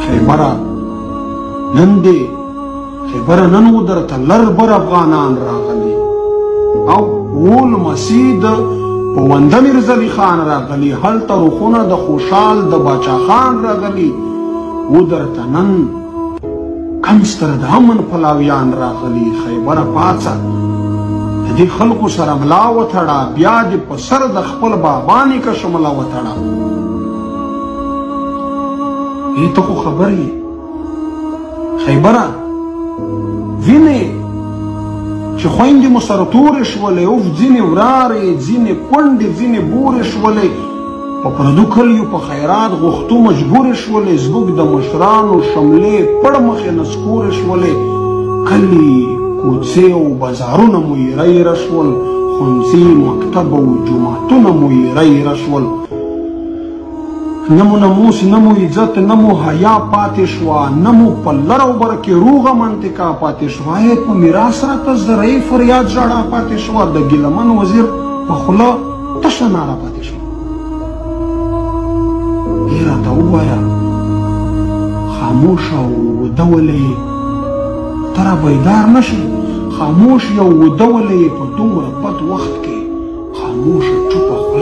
خیبره نن دې، خیبره نن و درته لر بر افغانان راغلي، او و لمسي د پونده میرزلي خان راغلي، هلته رخونه د خوشحال د باچا خان راغلي، و درته نن کم ستر د امن پلاویان راغلي. خیبره پاڅه، د دې خلکو سره ملا وتړه، بیا دې په سر د خپل بابا نیکه شمله وتړه. ای ته خو خبر یې خیبره، وینې چې خویندې مو سره تورې شولې، اوف ځینې ورارې، ځینې کونډې، ځینې بورې شولې، په پردو کلیو په خیرات غوښتو مجبورې شولې، زموږ د مشرانو شملې پړ مخې نسکورې شولې، کلي کوڅې او بازارونه مو ایره ایره شول، ښوونځي مکتب او جوماتونه مو ایره ایره شول، نه مو ناموس، نه مو عزت، نه مو حیا پاتې شوه، نه مو په لر او بر کې روغه منطقه پاتې شوه، ای په میراث راته زرعي فریاد ژړا پاتې شوه، د ګیلمن وزیر په خوله تشه ناره پاتې شوه. ای راته ووایه خاموشه او وده ولې ته را بیدار نه شې؟ خاموش یو وده ولې په دومره بد وخت کې خاموشه چوپه خوله